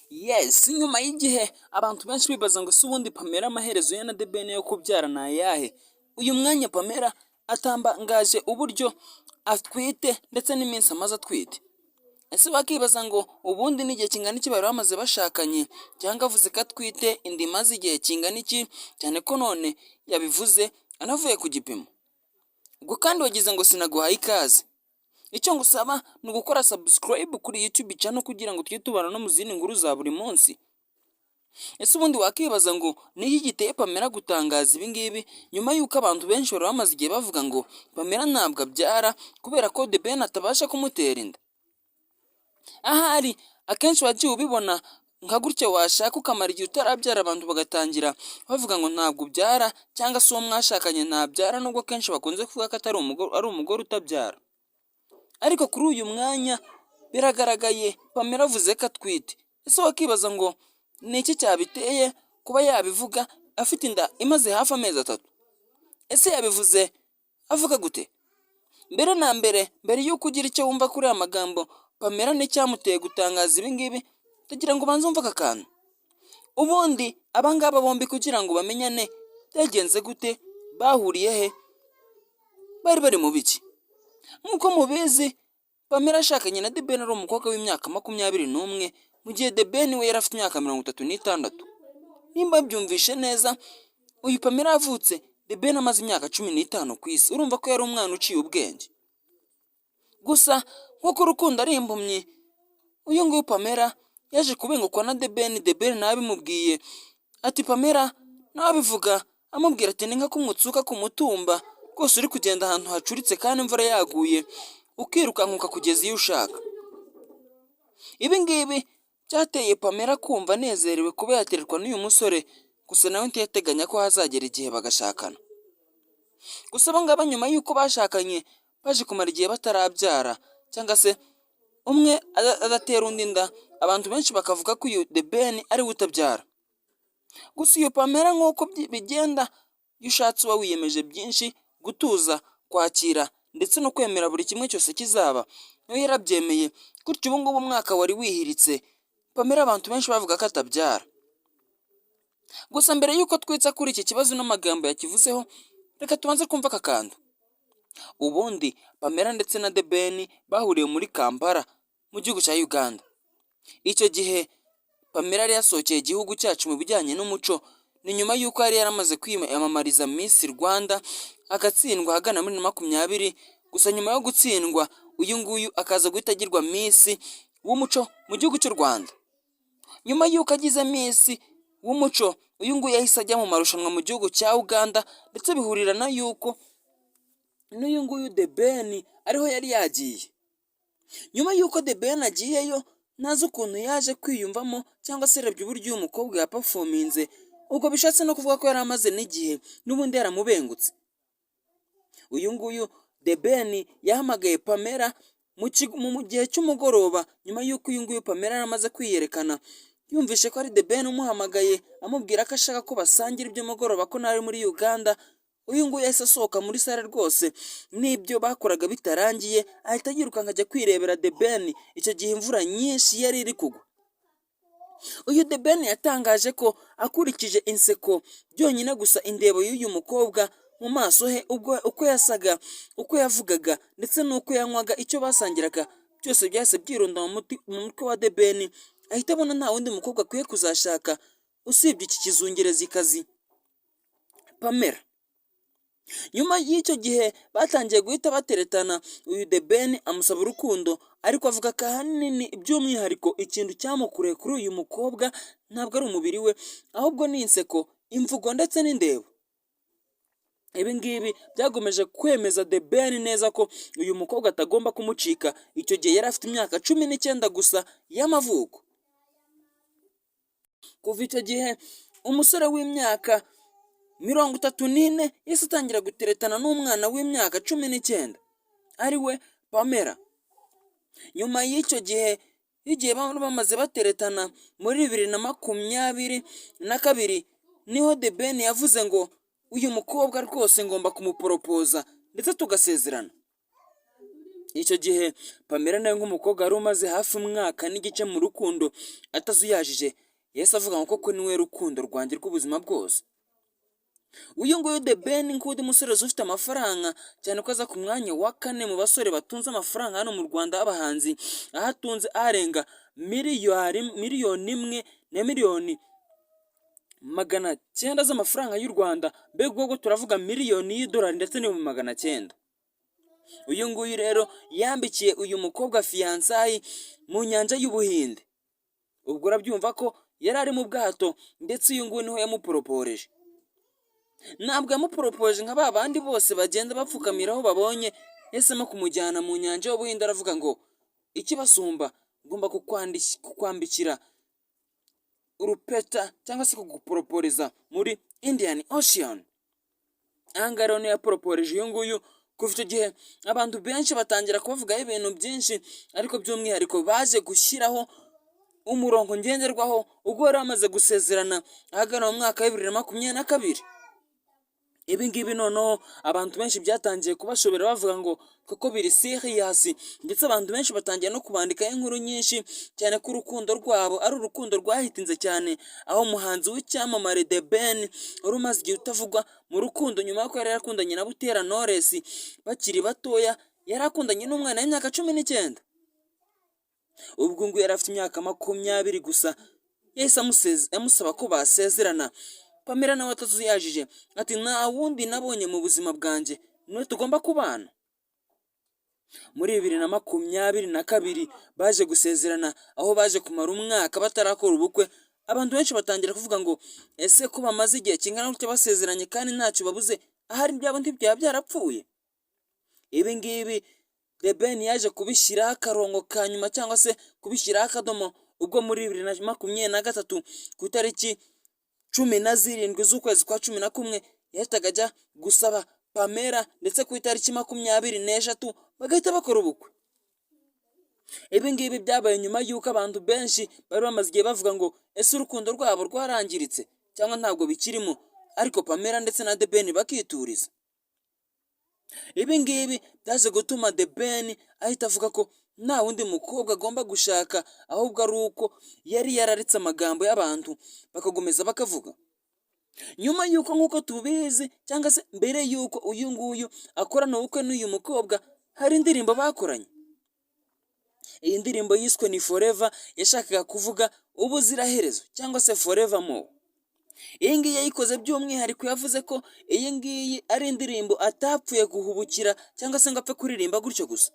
Yes, nyuma y'igihe abantu benshi bibaza ngo ese ubundi Pamela amaherezo ye na The Ben yo kubyara ni ayahe? Uyu mwanya Pamela atangaje uburyo atwite ndetse n'iminsi amaze atwite. Ese wakibaza ngo ubundi n'igihe kingana iki bari bamaze bashakanye, cyangwa avuze ko atwite inda imaze igihe kingana iki, cyane ko none yabivuze anavuye ku gipimo? Ubwo kandi wagize ngo sinaguhaye ikaze. Icyo ngusaba ni ugukora subscribe kuri YouTube channel kugira ngo tujye tubana no mu zindi nkuru za buri munsi. Ese ubundi wakibaza ngo ni iki giteye Pamela gutangaza ibi ngibi, nyuma y'uko abantu benshi bari bamaze igihe bavuga ngo Pamela ntabwo abyara kubera ko The Ben atabasha kumutera inda? Ahari akenshi wagiye ubibona nka gutya, washaka ukamara igihe utarabyara, abantu bagatangira bavuga ngo ntabwo ubyara cyangwa se uwo mwashakanye ntabyara, nubwo kenshi bakunze kuvuga ko atari umugore, ari umugore utabyara. Ariko kuri uyu mwanya biragaragaye, Pamela avuze ko atwite. Ese wakibaza ngo ni iki cyabiteye kuba yabivuga afite inda imaze hafi amezi 3? Ese yabivuze avuga gute? Mbere na mbere, mbere y'uko ugira icyo wumva kuri aya magambo Pamela n'icyamuteye gutangaza ibi ngibi, ndagira ngo ubanze wumve aka kantu. Ubundi aba ngaba bombi kugira ngo bamenyane byagenze gute? Bahuriye he? Bari bari mu biki? Nk'uko mubizi, Pamela ashakanye na The Ben ari umukobwa w'imyaka 21, mu gihe The Ben we yari afite imyaka 36. Nimba byumvishe neza, uyu Pamela yavutse The Ben amaze imyaka 15 ku isi. Urumva ko yari umwana uciye ubwenge. Gusa nk'uko urukundo ari impumyi, uyu nguyu Pamela yaje kubengukwa na The Ben. The Ben nawe abimubwiye ati Pamela nawe abivuga amubwira ati ni nka kumutsuka ku mutumba rwose, uri kugenda ahantu hacuritse kandi imvura yaguye, ukirukanka ukakugeza iyo ushaka. Ibi ngibi byateye Pamela kumva anezerewe kuba yatererwa n'uyu musore, gusa nawe ntiyateganya ko hazagera igihe bagashakana. Gusa aba ngaba nyuma y'uko bashakanye baje kumara igihe batarabyara, cyangwa se umwe adatera undi inda, abantu benshi bakavuga ko uyu The Ben ariwe utabyara. Gusa iyo Pamela, nk'uko bigenda iyo ushatse uba wiyemeje byinshi, gutuza, kwakira ndetse no kwemera buri kimwe cyose kizaba, nawe yarabyemeye gutyo. Ubu ngubu umwaka wari wihiritse Pamela abantu benshi bavuga ko atabyara. Gusa mbere y'uko twitsa kuri iki kibazo n'amagambo yakivuzeho, reka tubanze twumve aka kantu. Ubundi Pamela ndetse na The Ben bahuriye muri Kampala mu gihugu cya Uganda. Icyo gihe Pamela yari yasohokeye igihugu cyacu mu bijyanye n'umuco. Ni nyuma y'uko yari yaramaze kwiyamamariza Miss Rwanda agatsindwa ahagana muri 20. Gusa nyuma yo gutsindwa, uyu nguyu akaza guhita agirwa Miss w'umuco mu gihugu cy'u Rwanda. Nyuma y'uko agize Miss w'umuco, uyu nguyu yahise ajya mu marushanwa mu gihugu cya Uganda, ndetse bihurirana y'uko n'uyu nguyu The Ben ariho yari yagiye. Nyuma y'uko The Ben agiyeyo, ntazi ukuntu yaje kwiyumvamo cyangwa se yarebye uburyo uyu mukobwa yaperforminze, ubwo bishatse no kuvuga ko yari amaze n'igihe n'ubundi yaramubengutse. Uyu nguyu The Ben yahamagaye Pamela mu gihe cy'umugoroba, nyuma y'uko uyu nguyu Pamela yari amaze kwiyerekana. Yumvishe ko ari The Ben umuhamagaye amubwira ko ashaka ko basangira iby'umugoroba, ko nawe muri Uganda. Uyu nguyu yahise asohoka muri salle rwose n'ibyo bakoraga bitarangiye, ahita yirukanka ajya kwirebera The Ben. Icyo gihe imvura nyinshi yari iri kugwa. Uyu The Ben yatangaje ko akurikije inseko byonyine gusa, indebo y'uyu mukobwa mu maso he, ubwo uko yasaga, uko yavugaga ndetse n'uko yanywaga icyo basangiraga, byose byahise byirunda mu mutwe wa The Ben, ahita abona nta wundi mukobwa akwiye kuzashaka usibye iki kizungerezikazi Pamela. Nyuma y'icyo gihe batangiye guhita bateretana, uyu The Ben amusaba urukundo, ariko avuga ko ahanini by'umwihariko ikintu cyamukuruye kuri uyu mukobwa ntabwo ari umubiri we, ahubwo ni inseko, imvugo ndetse n'indebo. Ibi ngibi byagomeje kwemeza The Ben neza ko uyu mukobwa atagomba kumucika. Icyo gihe yari afite imyaka 19 gusa y'amavuko. Kuva icyo gihe umusore w'imyaka 34 yahise atangira guteretana n'umwana w'imyaka 19 ari we Pamela. Nyuma y'icyo gihe, y'igihe bari bamaze bateretana, muri 2022 niho The Ben yavuze ngo uyu mukobwa rwose ngomba kumuporopoza ndetse tugasezerana. Icyo gihe Pamela nawe, nk'umukobwa wari umaze hafi umwaka n'igice mu rukundo atazuyajije, yahise avuga ngo koko niwe rukundo rwanjye rw'ubuzima bwose. Uyu nguyu The Ben, nk'undi musore ufite amafaranga cyane, ko aza ku mwanya wa kane mu basore batunze amafaranga hano mu Rwanda b'abahanzi, aho atunze arenga miliyari 1 miliyoni na miliyoni 900 z'amafaranga y'u Rwanda. Mbega ubwo turavuga miliyoni y'idolari ndetse n'900,000. Uyu nguyu rero yambikiye uyu mukobwa fiançailles mu nyanja y'Ubuhinde. Ubwo urabyumva ko yari ari mu bwato, ndetse uyu nguyu niho yamuporoporeje. Ntabwo yamuporopoje nka ba bandi bose bagenda bapfukamira aho babonye. Yahisemo kumujyana mu nyanja y'Ubuhinde, aravuga ngo ikibasumba ngomba kukwambikira urupeta cyangwa se kuguporoporeza muri Indian Ocean. Aha ngaha rero niyo yaporoporeje uyu nguyu. Kuva icyo gihe abantu benshi batangira kubavugaho ibintu byinshi, ariko by'umwihariko baje gushyiraho umurongo ngenderwaho ubwo bari bamaze gusezerana ahagana mu mwaka wa 2022. Ibi ngibi noneho abantu benshi byatangiye kubashobera, bavuga ngo kuko biri serious, ndetse abantu benshi batangiye no kubandikaho inkuru nyinshi cyane ko urukundo rwabo ari urukundo rwahitinze cyane, aho umuhanzi w'icyamamare The Ben wari umaze igihe utavugwa mu rukundo nyuma y'uko yari yarakundanye na Butera Knowless bakiri batoya, yari akundanye n'umwana w'imyaka 19, ubwo ngubu yari afite imyaka 20 gusa, yahise amusaba ko basezerana. Pamela nawe atazuyajije ati: "Nta wundi nabonye mu buzima bwanjye, niwe tugomba kubana." Muri 2022 baje gusezerana, aho baje kumara umwaka batarakora ubukwe. Abantu benshi batangira kuvuga ngo ese ko bamaze igihe kingana gutya basezeranye kandi ntacyo babuze, ahari ibyabo ntibyaba byarapfuye? Ibi ngibi The Ben yaje kubishyiraho akarongo ka nyuma cyangwa se kubishyiraho akadomo ubwo muri 2023 ku itariki 17 z'ukwezi kwa 11 yahitaga ajya gusaba Pamela, ndetse ku itariki 23 bagahita bakora ubukwe. Ibi ngibi byabaye nyuma y'uko abantu benshi bari bamaze igihe bavuga ngo ese urukundo rwabo rwarangiritse cyangwa ntabwo bikirimo, ariko Pamela ndetse na The Ben bakituriza. Ibi ngibi byaje gutuma The Ben ahita avuga ko nta wundi mukobwa agomba gushaka, ahubwo ari uko yari yararetse amagambo y'abantu bakakomeza bakavuga. Nyuma y'uko, nk'uko tubizi, cyangwa se mbere y'uko uyu nguyu akorana ubukwe n'uyu mukobwa, hari indirimbo bakoranye. Iyi ndirimbo yiswe ni Forever, yashakaga kuvuga ubuziraherezo cyangwa se forever more. Iyi ngiyi yayikoze by'umwihariko, yavuze ko iyi ngiyi ari indirimbo atapfuye guhubukira cyangwa se ngo apfe kuririmba gutyo gusa,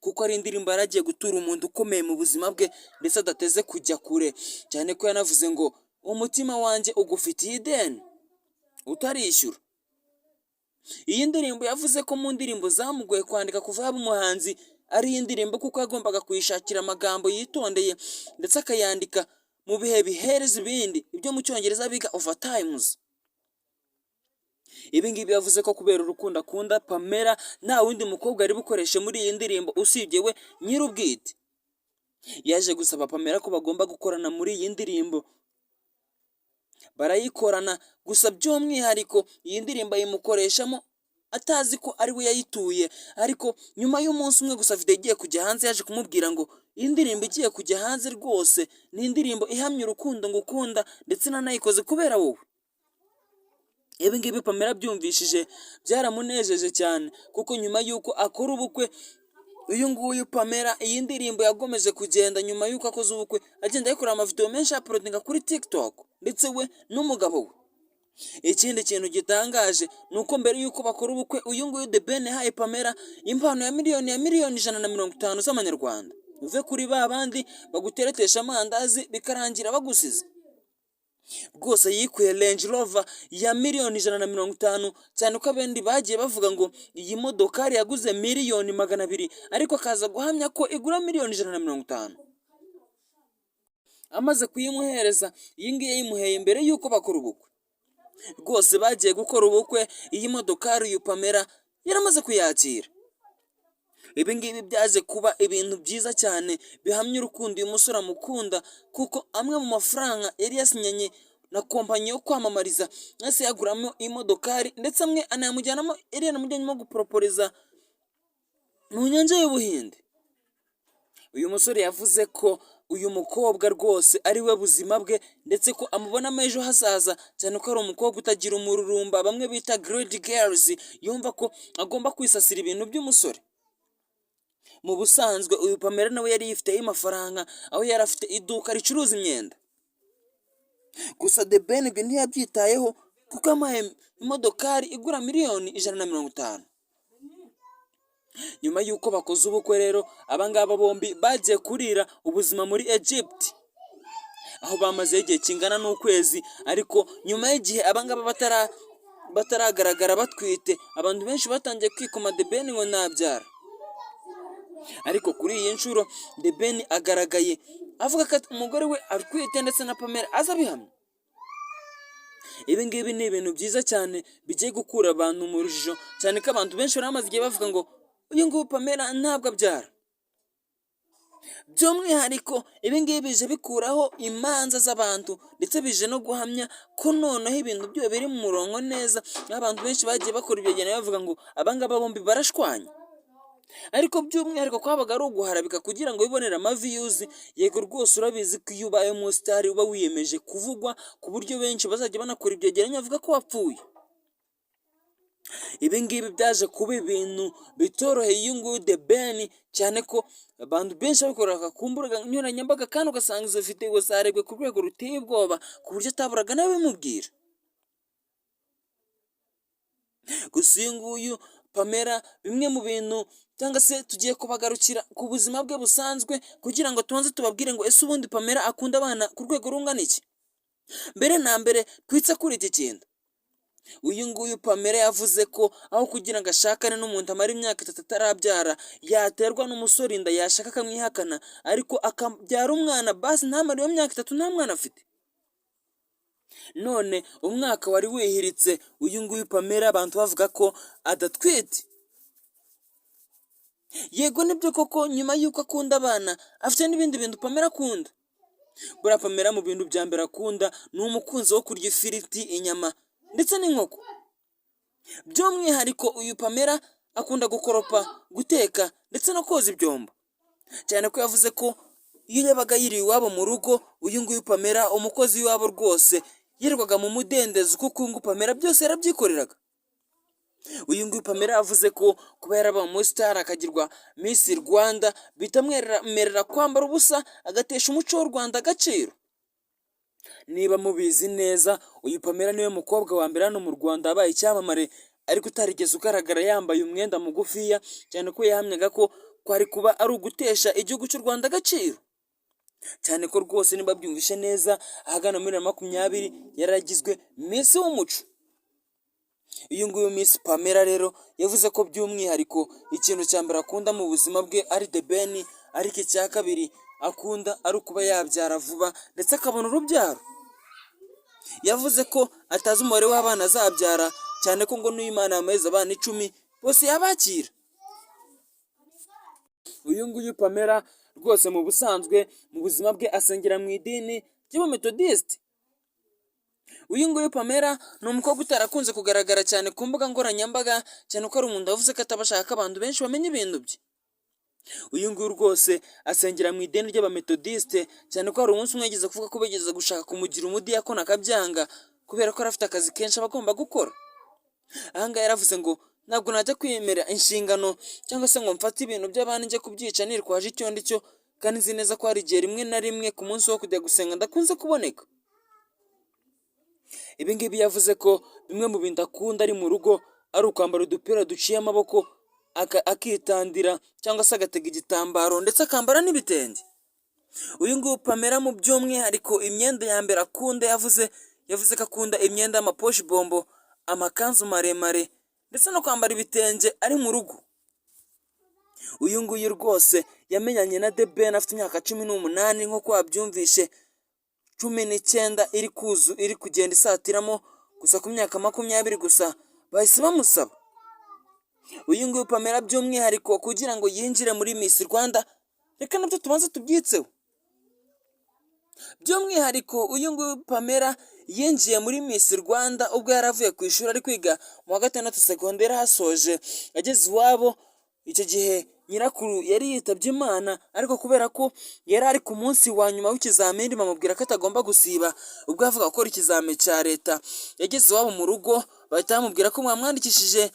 kuko ari indirimbo yari agiye gutura umuntu ukomeye mu buzima bwe, ndetse adateze kujya kure cyane, ko yanavuze ngo umutima wanjye ugufitiye ideni utarishyura. Iyi ndirimbo yavuze ko mu ndirimbo zamugoye kwandika kuva yaba umuhanzi ari iyi ndirimbo, kuko yagombaga kuyishakira amagambo yitondeye, ndetse akayandika mu bihe bihereza ibindi, ibyo mu Cyongereza biga overtimes. Ibi ngibi yavuze ko kubera urukundo akunda Pamela, nta wundi mukobwa ari bukoreshe muri iyi ndirimbo usibye we nyir'ubwite. Yaje gusaba Pamela ko bagomba gukorana muri iyi ndirimbo, barayikorana. Gusa by'umwihariko iyi ndirimbo ayimukoreshamo atazi ko ari we yayituye, ariko nyuma y'umunsi umwe gusa video igiye kujya hanze, yaje kumubwira ngo iyi ndirimbo igiye kujya hanze rwose ni indirimbo ihamya urukundo ngukunda, ndetse nanayikoze kubera wowe. Ibi ngibi Pamela abyumvishije byaramunejeje cyane, kuko nyuma y'uko akora ubukwe uyu nguyu Pamela, iyi ndirimbo yagomeje kugenda nyuma y'uko akoze ubukwe, agenda ayikorera amavideo menshi, auploadinga kuri TikTok, ndetse we n'umugabo we. Ikindi kintu gitangaje ni uko mbere y'uko bakora ubukwe, uyu nguyu The Ben yahaye Pamela impano ya miliyoni 150 z'amanyarwanda. Uve kuri ba bandi baguteretesha amandazi bikarangira bagusize. Rwose yikuye Range Rover ya miliyoni 150, cyane ko abandi bagiye bavuga ngo iyi modokari yaguze miliyoni 200, ariko akaza guhamya ko igura miliyoni 150. Amaze kuyimuhereza, iyi ngiyi yayimuheye mbere y'uko bakora ubukwe. Rwose bagiye gukora ubukwe iyi modokari uyu Pamela yaramaze kuyakira. Ibi ngibi byaje kuba ibintu byiza cyane bihamya urukundo uyu musore amukunda, kuko amwe mu mafaranga yari yasinyanye na kompanyi yo kwamamariza yahise yaguramo imodokari, ndetse amwe anayamujyanamo, yari yanamujyanyemo guporoporeza mu nyanja y'Ubuhinde. Uyu musore yavuze ko uyu mukobwa rwose ari we buzima bwe, ndetse ko amubonamo ejo hazaza, cyane ko ari umukobwa utagira umururumba, bamwe bita greedy girls, yumva ko agomba kwisasira ibintu by'umusore. Mu busanzwe uyu Pamela nawe yari yifiteho amafaranga, aho yari afite iduka ricuruza imyenda. Gusa The Ben ibyo ntiyabyitayeho, kuko yamuhaye imodokari igura miliyoni 150. Nyuma y'uko bakoze ubukwe rero, abangaba bombi bagiye kurira ubuzima muri Egypt, aho bamazeho igihe kingana n'ukwezi. Ariko nyuma y'igihe abangaba bataragaragara batwite, abantu benshi batangiye kwikoma The Ben ngo ntabyara. Ariko kuri iyi nshuro The Ben agaragaye avuga ko umugore we atwite, ndetse na Pamela aza abihamya. Ibi ngibi ni ibintu byiza cyane bigiye gukura abantu mu rujijo, cyane ko abantu benshi bari bamaze igihe bavuga ngo uyu nguyu Pamela ntabwo abyara. By'umwihariko ibi ngibi bije bikuraho imanza z'abantu, ndetse bije no guhamya ko noneho ibintu byo biri mu murongo neza, aho abantu benshi bagiye bakora ibyegeranyo bavuga ngo abangaba bombi barashwanya. Ariko by'umwihariko kwabaga ari uguharabika kugira ngo wibonere ama views. Yego rwose, urabizi ko iyo ubaye umusitari uba wiyemeje kuvugwa, ku buryo benshi bazajya banakora ibyegeranyo bavuga ko wapfuye. Ibi ngibi byaje kuba ibintu bitoroheye uyu nguyu The Ben, cyane ko abantu benshi babikoraga ku mbuga nkoranyambaga, kandi ugasanga izo videwo zarebwe ku rwego ruteye ubwoba, ku buryo ataburaga n'abimubwira. Gusa uyu nguyu Pamela, bimwe mu bintu cyangwa se tugiye kubagarukira ku buzima bwe busanzwe, kugira ngo tubanze tubabwire ngo ese ubundi Pamela akunda abana ku rwego rungana iki? Mbere na mbere twitse kuri iki kintu, uyu nguyu Pamela yavuze ko aho kugira ngo ashakane n'umuntu amara imyaka 3 atarabyara, yaterwa n'umusore inda, yashaka akamwihakana, ariko akabyara umwana, basi ntamare iyo myaka 3 nta mwana afite. None umwaka wari wihiritse, uyu nguyu Pamela abantu bavuga ko adatwite. Yego, nibyo koko, nyuma y'uko akunda abana, afite n'ibindi bintu Pamela akunda. Buriya Pamela mu bintu bya mbere akunda ni umukunzi wo kurya ifiriti, inyama ndetse n'inkoko. By'umwihariko uyu Pamela akunda gukoropa, guteka ndetse no koza ibyombo, cyane ko yavuze ko iyo yabaga yiriwe iwabo mu rugo, uyu nguyu Pamela, umukozi w'iwabo rwose yirirwaga mu mudendezo, kuko uyu nguyu Pamela byose yarabyikoreraga. Uyu nguyu Pamela yavuze ko kuba yarabaye umusitari, akagirwa Miss Rwanda, bitamwemerera kwambara ubusa agatesha umuco w'u Rwanda agaciro. Niba mubizi neza, uyu Pamela niwe mukobwa wa mbere hano mu Rwanda wabaye icyamamare ariko utarigeze ugaragara yambaye umwenda mugufiya, cyane ko yahamyaga ko kwari kuba ari ugutesha igihugu cy'u Rwanda agaciro, cyane ko rwose niba byumvishe neza, ahagana muri 2020 yaragizwe Miss w'umuco. Uyu nguyu Miss Pamela rero yavuze ko by'umwihariko ikintu cya mbere akunda mu buzima bwe ari The Ben, ariko icya kabiri akunda ari ukuba yabyara vuba ndetse akabona urubyaro. Yavuze ko atazi umubare w'abana azabyara, cyane ko ngo n'iyo Imana yamuhereza abana 10 bose yabakira. Uyu nguyu Pamela rwose mu busanzwe mu buzima bwe asengera mu idini ry'Abametodisite. Uyu nguyu Pamela ni umukobwa utarakunze kugaragara cyane ku mbuga nkoranyambaga, cyane ko ari umuntu wavuze ko ataba ashaka ko abantu benshi bamenya ibintu bye. Uyu nguyu rwose asengera mu idini ry'Abametodisite, cyane ko hari umunsi umwe yigeze kuvuga ko bigeze gushaka kumugira umudiyakoni akabyanga, kubera ko yari afite akazi kenshi aba agomba gukora. Aha ngaha yaravuze ngo ntabwo najya kwiyemera inshingano cyangwa se ngo mfate ibintu by'abandi njye kubyica nitwaje icyo ndi cyo, kandi nzi neza ko hari igihe rimwe na rimwe ku munsi wo kujya gusenga ndakunze kuboneka. Ibi ngibi yavuze ko bimwe mu bintu akunda ari mu rugo ari ukwambara udupira duciye amaboko, akitandira cyangwa se agatega igitambaro, ndetse akambara n'ibitenge. Uyu nguyu Pamela mu by'umwihariko imyenda ya mbere akunda, yavuze ko akunda imyenda y'amaposhi bombo, amakanzu maremare ndetse no kwambara ibitenge ari mu rugo. Uyu nguyu rwose yamenyanye na The Ben afite imyaka 18, nk'uko wabyumvishe, 19 iri kuzu iri kugenda isatiramo gusa. Ku myaka 20 gusa bahise bamusaba. Uyu nguyu Pamela by'umwihariko kugira ngo yinjire muri Miss Rwanda, reka nabyo tubanze tubyitseho. By'umwihariko uyu nguyu Pamela yinjiye muri Miss Rwanda ubwo yari avuye ku ishuri, ari kwiga mu wa gatandatu segonderi, ahasoje ageze iwabo. Icyo gihe nyirakuru yari yitabye Imana, ariko kubera ko yari ari ku munsi wa nyuma w'ikizamini, bamubwira ko atagomba gusiba. Ubwo yavuga gukora ikizamini cya leta, yageze iwabo mu rugo bahita bamubwira ko mwamwandikishije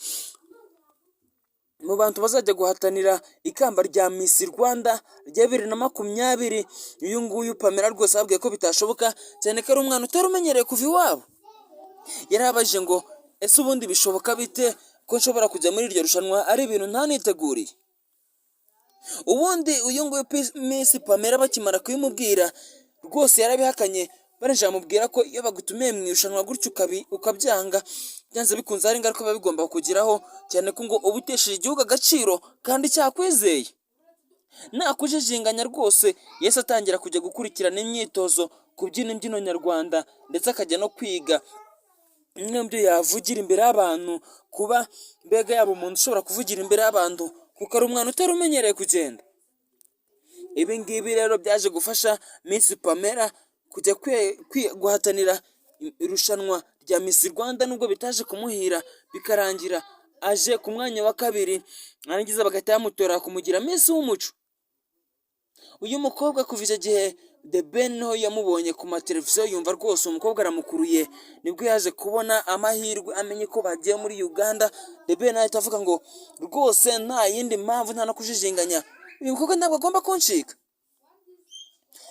mu bantu bazajya guhatanira ikamba rya Miss Rwanda rya 2020. Uyu nguyu Pamela rwose ababwiye ko bitashoboka, cyane ko ari umwana utari umenyereye kuva iwabo. Yarabajije ngo: "Ese ubundi bishoboka bite ko nshobora kujya muri iryo rushanwa ari ibintu ntaniteguriye?" Ubundi uyu nguyu Miss Pamela bakimara kubimubwira rwose yarabihakanye. Barangije bamubwira ko iyo bagutumiye mu irushanwa gutyo ukabyanga, byanze bikunze hari ingaruka biba bigomba kukugiraho, cyane ko ngo uba utesheje igihugu agaciro kandi cyakwizeye. Nta kujijinganya rwose, yahise atangira kujya gukurikirana imyitozo, kubyina imbyino nyarwanda, ndetse akajya no kwiga bimwe mu byo yavugira imbere y'abantu, kuba mbega yaba umuntu ushobora kuvugira imbere y'abantu, kuko ari umwana utari umenyereye kugenda. Ibi ngibi rero byaje gufasha Miss Pamela kujya guhatanira irushanwa rya Miss Rwanda, nubwo bitaje kumuhira, bikarangira aje ku mwanya wa kabiri, arangiza bagahita bamutora kumugira Miss w'umuco. Uyu mukobwa kuva icyo gihe The Ben niho yamubonye ku mateleviziyo, yumva rwose umukobwa aramukuruye. Nibwo yaje kubona amahirwe amenye ko bagiye muri Uganda. The Ben ahita avuga ngo: "Rwose nta yindi mpamvu, nta no kujijinganya, uyu mukobwa ntabwo agomba kuncika."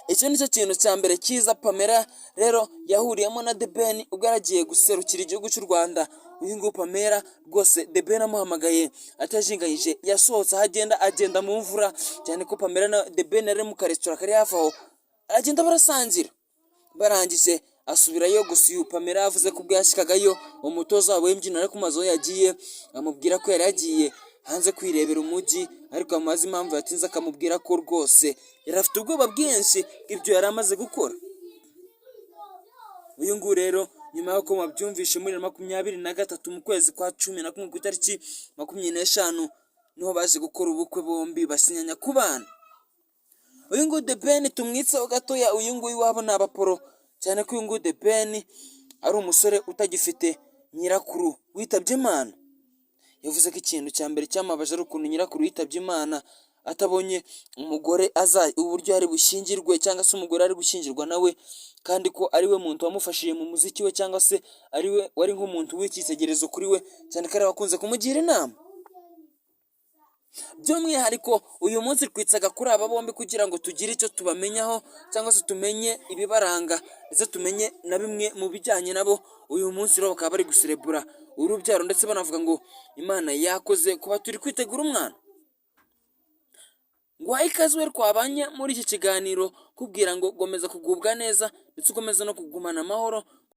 Icyo nicyo kintu cya mbere cyiza Pamela rero yahuriyemo na The Ben ubwo yaragiye guserukira igihugu cy'u Rwanda. Uyu nguyu Pamela rwose, The Ben amuhamagaye atajinganyije, yasohotse aho agenda agenda mu mvura, cyane ko Pamela na The Ben yari mu karesitora kari hafi aho, aragenda barasangira, barangije asubirayo. Gusa uyu Pamela yavuze ko ubwo yashyikagayo, umutoza wabo w'imbyino ari kumubaza aho yagiye, amubwira ko yari yagiye hanze kwirebera umujyi, ariko amubaza impamvu yatinze, akamubwira ko rwose yari afite ubwoba bwinshi bw'ibyo yari amaze gukora. Uyu nguyu rero, nyuma y'uko babyumvishe, muri 2023 mu kwezi kwa 11 ku itariki 25 niho baje gukora ubukwe bombi, basinyanya ku bana. Uyu nguyu The Ben tumwitseho gatoya. Uyu nguyu iwabo ni abaporo, cyane ko uyu nguyu The Ben ari umusore utagifite nyirakuru witabye Imana. Yavuze ko ikintu cya mbere cyamubabaje ari ukuntu nyirakuru yitabye Imana atabonye umugore aza uburyo ari bushyingirwe, cyangwa se umugore ari gushyingirwa nawe, kandi ko ari we muntu wamufashije mu muziki we, cyangwa se ari we wari nk'umuntu w'icyitegererezo kuri we, cyane ko ari we wakunze kumugira inama. By'umwihariko uyu munsi twitsaga kuri aba bombi kugira ngo tugire icyo tubamenyaho, cyangwa se tumenye ibibaranga, ndetse tumenye na bimwe mu bijyanye nabo. Uyu munsi rero bakaba bari guserebura urubyaro, ndetse banavuga ngo Imana yakoze kuba turi kwitegura umwana. Nguhaye ikaze we twabanye muri iki kiganiro, kubwira ngo gomeza kugubwa neza, ndetse ukomeze no kugumana amahoro.